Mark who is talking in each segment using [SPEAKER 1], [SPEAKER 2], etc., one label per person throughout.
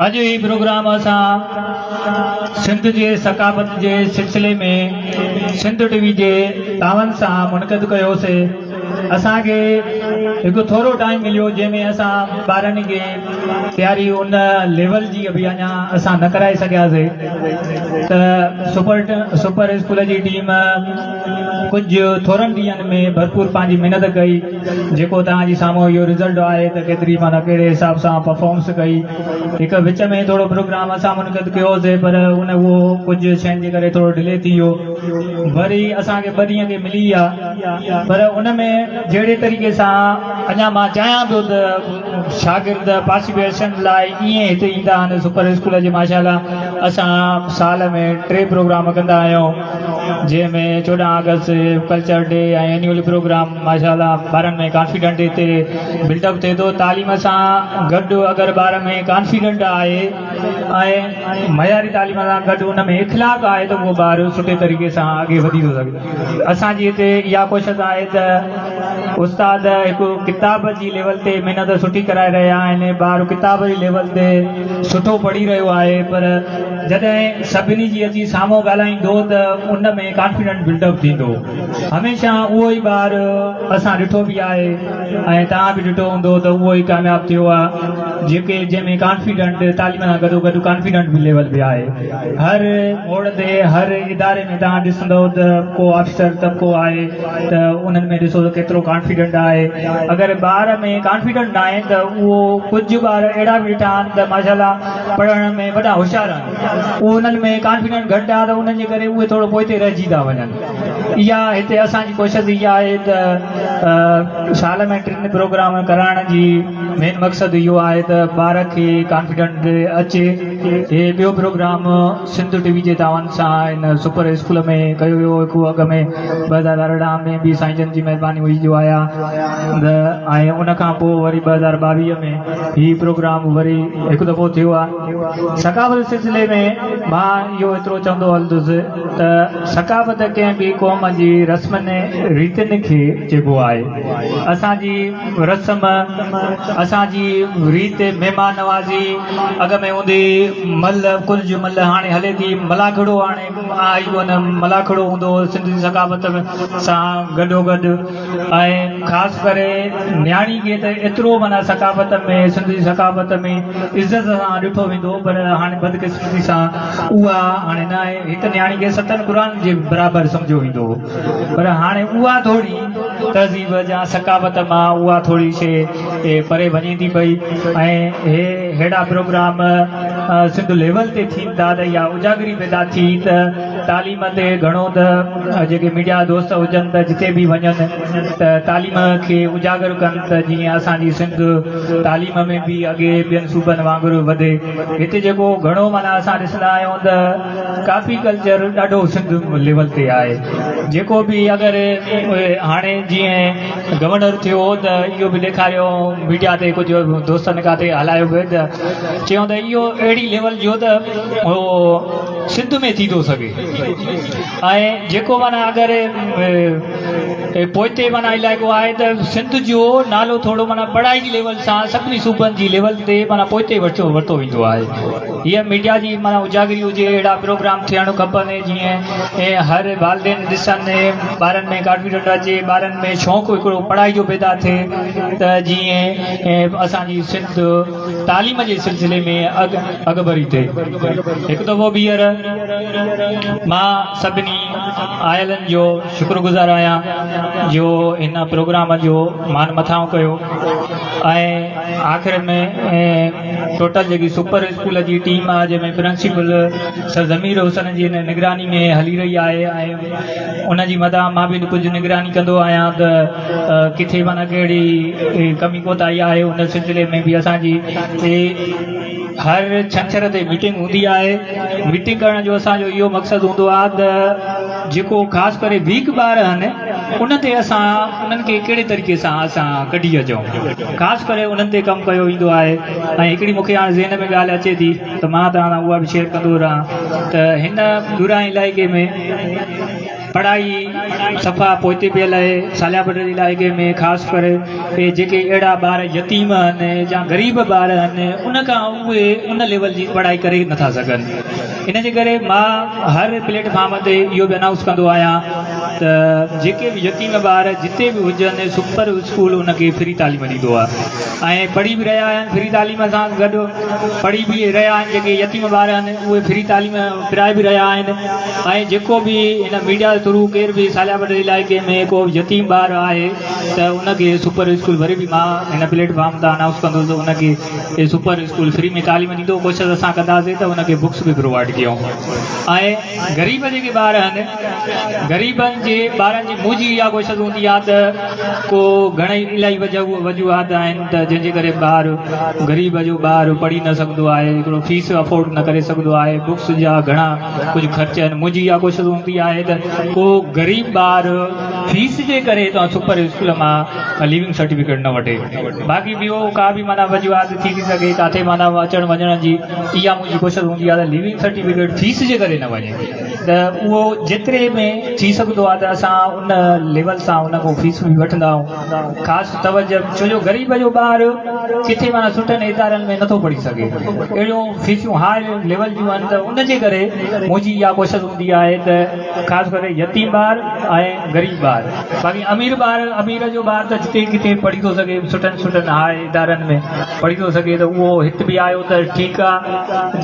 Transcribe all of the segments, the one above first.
[SPEAKER 1] اڄ هي پروگرام اسان سنڌ جي ثقافت جي سلسلي ۾ سنڌ ٽي وي جي تعاون سان منعقد ڪيوسي. اسان کي هڪ ٿورو ٽائيم مليو جنهن ۾ اسان ٻارن کي تياري ان ليول جي اڀي اڃا اسان نه ڪرائي سگهياسي ته سپر سپر اسڪول جي ٽيم ڪجهه ٿورن ڏينهن ۾ ڀرپور پنهنجي محنت ڪئي جيڪو توهان جي سامهون اهو رزلٽ آهي ته ڪيتري معنيٰ ڪهڙي حساب سان پرفارمس ڪئي هڪ وچ ۾ ٿورو پروگرام اسان منعقد ڪيوسي پر ان اهو ڪجهه شين جي ڪري ٿورو ڊلي ٿي ويو وري اسان کي ٻه ڏينهن کي ملي ويا پر ان ۾ جهڙي طريقي سان اڃا مان چاهيان پيو ته شاگرد پارٽيسپيشن لاء ائين هتي ايندا آهن سپر اسڪول جي ماشاء الله اسان سال ۾ ٽي پروگرام ڪندا آهيون جنهن ۾ 14 August culture day ۽ annual programme ماشاء الله ٻارن ۾ ڪانفيڊنٽ هتي بلڊ اپ ٿئي ٿو تعليم سان گڏ اگر ٻار ۾ ڪانفيڊنٽ آهي ۽ معياري تعليم سان گڏ ان ۾ اخلاق آهي ته اهو ٻار سٺي طريقي سان اڳي وڌي ٿو سگهي. اسان جي هتي اها ڪوشش آهي ته استاد هڪ ڪتاب جي ليول تي محنت سٺي ڪرائي رهيا آهن، ٻار ڪتاب جي ليول تي سٺو پڙهي رهيو آهي پر جڏهن سڀني جي اچي سامهون ڳالهائيندو ته ان ۾ ڪانفيڊنٽ بلڊ اپ ٿيندو. هميشه اهو ئي ٻار اسان ڏٺو به آهي ۽ توهان به ڏٺو هوندو ته اهو ئي ڪامياب ٿيو آهي جيڪي جنهن ۾ ڪانفيڊنٽ تعليم سان گڏو گڏ ڪانفيڊنٽ به ليول به آهي هر موڙ تي هر اداري ۾ توهان ڏسندو ته ڪو آفيسر طبقو آهي ته انهن ۾ ڏسو ته ڪيترو ڪانفيڊنٽ آهي اگر ٻار ۾ ڪانفيڊنٽ ناهي ته اهو ڪجهه ٻار اهڙا به ڏٺا آهن ته ماشاء الله پڙهڻ ۾ وڏا هوشيار آهن اهو انهن ۾ ڪانفيڊنٽ گهٽ آهي ته انهن جي ڪري اهي ٿورو پوئتي رهجي ٿا وڃن. اها هتي اسان جي ڪوشش اها آهي ته سال ۾ ٽن پروگرام ڪرائڻ جي مين مقصد اهو آهي ته ٻار کي ڪانفيڊنٽ اچي. هي ٻيو پروگرام سنڌ ٽي وي جي تعاون سان هن سپر اسڪول ۾ ڪيو ويو هڪ اڳ ۾ 2018 ۾ به سائين جن جي مهرباني هئي جو آيا ته ۽ ان کان پوء وري 2022 ۾ هي پروگرام وري هڪ دفعو ٿيو آهي. ثقافت جي سلسلي ۾ مان اهو ايترو چوندو هلندس ته ثقافت ڪنهن به قوم جي رسمن ريتن کي چئبو آهي. اسان جي رسم، اسان جي ريت مهمان نوازي اڳ ۾ هوندي هئي، ملهه ڪجهه ملهه هاڻي هلي ٿي، ملاکڙو هاڻي آئي ڪونه، ملاکڙو هوندو هو سنڌ جي ثقافت سان گڏوگڏ. ۽ خاص ڪري نياڻي کي ته ايترو معنيٰ ثقافت ۾ سنڌ جي ثقافت ۾ عزت سان ڏٺو ويندو هو پر هاڻي بدقسمتي سان اها هاڻي نه آهي هڪ نياڻي کي ستن قرآن جي برابر سمجهيو ويندو هو پر هاڻي اها ٿوري تهذيب يا ثقافت مان اها ٿوري شي پري وڃي ٿي پئي ۽ هي ههڙا پروگرام سنڌ ليول تي ٿين ٿا ته اها اجاگري پيدا ٿي ته تعليم تي گهڻو ته جيڪي ميڊيا دوست هجن ته جتي به وڃن ته تعليم کي اجاگر ڪن ته جيئن اسان جي سنڌ تعليم ۾ به اڳي ٻين صوبن وانگر وڌي. هتي جيڪو گهڻو معنيٰ اسان ڏسندا آهيون ته ڪاپي ڪلچر ڏاڍو سنڌ ليول تي آهي جيڪو به اگر هاڻي جيئن گورنر ٿيو ته اهو به ڏيکاريو ميڊيا تي ڪجهه دوستن ڪاٿي هلايو به ته چيو ته اهو اهڙي ليول جو ته اهو سنڌ ۾ ٿي ٿو سگهي ۽ جيڪو معنيٰ اگر پوئتي معنيٰ علائقو آهي ته سنڌ جو نالو ٿورو معنيٰ پڙهائي جي ليول سان سڀني صوبن جي ليول تي معنيٰ پوئتي ورتو ويندو آهي هيء ميڊيا جي معنيٰ اجاگري هجي اهڙا پروگرام ٿيڻ کپن جيئن هر والدين ڏسن ٻارن ۾ ڪانفيڊنٽ اچي ٻارن ۾ شوق هڪڙو پڙهائي جو پيدا ٿئي ته جيئن اسان جي سنڌ تعليم جي سلسلي ۾ اڳڀري ٿئي. هڪ دفعو ٻيهر مان سڀني آيلن جو شڪر گذار آهيان جو هن پروگرام جو مان مٿانهون ڪيو ۽ آخر ۾ ٽوٽل جيڪي سپر اسڪول جي ٽيم آهي جنهن ۾ پرنسپل سر ضمير حسن جي نگراني ۾ هلي رهي آهي ۽ ان جي مٿان مان به ڪجهه نگراني ڪندو آهيان ته ڪٿي معنيٰ ڪهڙي ڪمي ڪوتاهي آهي ان سلسلي ۾ به اسان جي هر ڇنڇر تي ميٽنگ هوندي آهي ميٽنگ ڪرڻ جو اسان جو اهو مقصد هوندو آهي ته جيڪو خاص ڪري ويڪ ٻار آهن ان تي اسان انهن کي ڪهڙي طريقي سان اسان ڪڍي اچون خاص ڪري انهن تي ڪم ڪيو ويندو آهي ۽ هڪڙي مونکي هاڻي ذهن ۾ ڳالهه اچي ٿي ته مان توهان سان اها به شيئر ڪندو رهان ته هن ڏورانهين علائقي ۾ پڙهائي صفا پوئتي پيل آهي ساليا پٽ جي علائقي ۾ خاص ڪري اهي جيڪي اهڙا ٻار يتيم آهن يا غريب ٻار آهن ان کان اهي ان ليول جي پڙهائي ڪري نٿا سگهن ان جي ڪري مان هر پليٽ فارم تي اهو به انائونس ڪندو آهيان ته جيڪي به يتيم ٻار جتي به هجن سپر اسڪول ان کي فري تعليم ڏيندو آهي ۽ پڙهي به رهيا آهن فري تعليم سان گڏ پڙهي به رهيا آهن جيڪي يتيم ٻار آهن اهي فري تعليم پرائي به رهيا آهن ۽ جيڪو به هن ميڊيا ٿرو ڪير به صالح آباد علائقي ۾ ڪو يتيم ٻار آهي ته ان کي سپر اسڪول وري به مان هن پليٽ فارم تان انائونس ڪندس ته ان کي سپر اسڪول فري ۾ تعليم ڏيندو ڪوشش اسان ڪنداسين ته ان کي بڪس به پرووائيڊ ڪيون ۽ غريب جيڪي ٻار آهن غريبن جي ٻارن جي منهنجي اها ڪوشش هوندي آهي ته ڪو گهڻئي الاهي وجه وجوهات آهن ته جنهن جي ڪري ٻار غريب جو ٻار پڙهي نه سگهندو آهي هڪڙو فيس افورڊ نه ڪري سگهندو آهي بڪس جا گهڻا ڪجهه خرچ آهن منهنجي اها ڪوشش هوندي آهي ته ڪو غريب ٻار فيس جي ڪري توهان سپر اسڪول مان ليونگ سرٽيفڪيٽ نه وٺي باقي ٻيو ڪا به معنيٰ وجوهات ٿي ٿي سگهي ڪاٿي معنيٰ اچڻ وڃڻ جي اها منهنجي ڪوشش هوندي آهي ته ليونگ سرٽيفڪيٽ فيس جي ڪري نه وڃي ته اهو جيتري ۾ ٿي سگهندو آهي ته اسان ان ليول سان ان کان فيس به وٺندا آهيون خاص توجه ڇو جو غريب جو ٻار ڪٿي معنيٰ سٺن ادارن ۾ نٿو پڙهي سگهي اهڙيون فيسون هاء ليول جون آهن ته ان جي ڪري منهنجي اها ڪوشش هوندي آهي ته خاص ڪري يتيم ٻار ۽ غريب ٻار باقي امير ٻار امير جو ٻار ته جتي ڪٿي پڙهي ٿو سگهي سٺن سٺن هاء ادارن ۾ پڙهي ٿو سگهي ته اهو هت به آيو ته ٺيڪ آ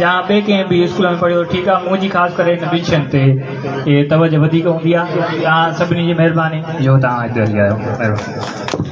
[SPEAKER 1] يا ٻئي ڪنهن به اسڪول ۾ پڙهيو ته ٺيڪ آ منهنجي خاص ڪري هن ٻن شين تي توجه وڌيڪ هوندي آ توهان سڀني جي مهرباني جو توهان هتي هلي آيو مهرباني.